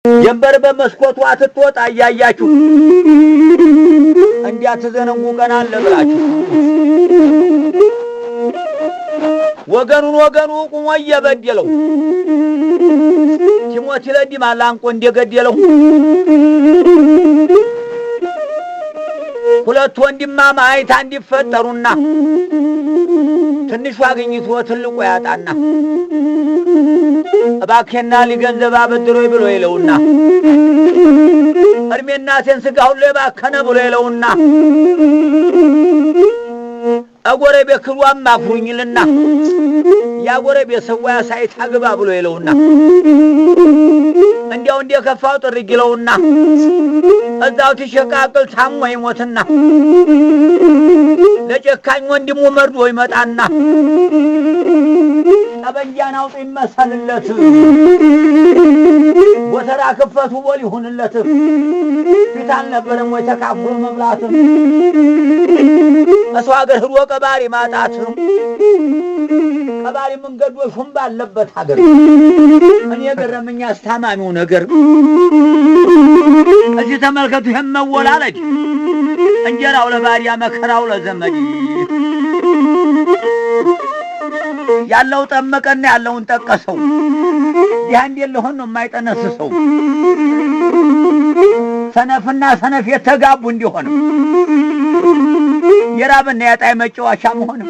ጀንበር በመስኮቷ ትትወጣ እያያችሁ እንዲያትዘነጉ ቀን አለ ብላችሁ ወገኑን ወገኑ ቁሞ እየበደለው ቲሞቲ ለዲማ ላንቆ እንደገደለው ሁለት ወንድማማች እንዲፈጠሩና ትንሹ አግኝቶ ትልቁ ያጣና እባክህና ሊገንዘብ አበድሮኝ ብሎ ይለውና እድሜና ሴን ስጋ ሁሉ የባከነ ብሎ ይለውና እጎረቤት ክሩ አማክሩኝልና ያጎረቤት ሰዋ ሳይት አግባ ብሎ ይለውና እንዲያው እንደ ከፋው ጥርግ ይለውና እዛው ትሸቃቅል ታሞ ይሞትና ለጨካኝ ወንድሙ መርዶ ይመጣና ጠበንጃን አውጡ ይመሰልለት ጎተራ ክፈቱ ቦል ይሁንለት ፊት አልነበረም ወይ ተካፍሎ መብላት እሰው ሀገር ህዶ ቀባሪ ማጣት ቀባሪ መንገዶ ሹም ባለበት ሀገር እኔ የገረመኝ አስታማሚው ነገር እዚህ ተመልከቱ። ይሄን መወላለድ እንጀራው ለባሪያ መከራው ለዘመድ ያለው ጠመቀና ያለውን ጠቀሰው። ይህ እንዴት ሊሆን ነው የማይጠነስሰው? ሰነፍና ሰነፍ የተጋቡ እንዲሆን የራብና የጣይ መጫወቻ መሆን።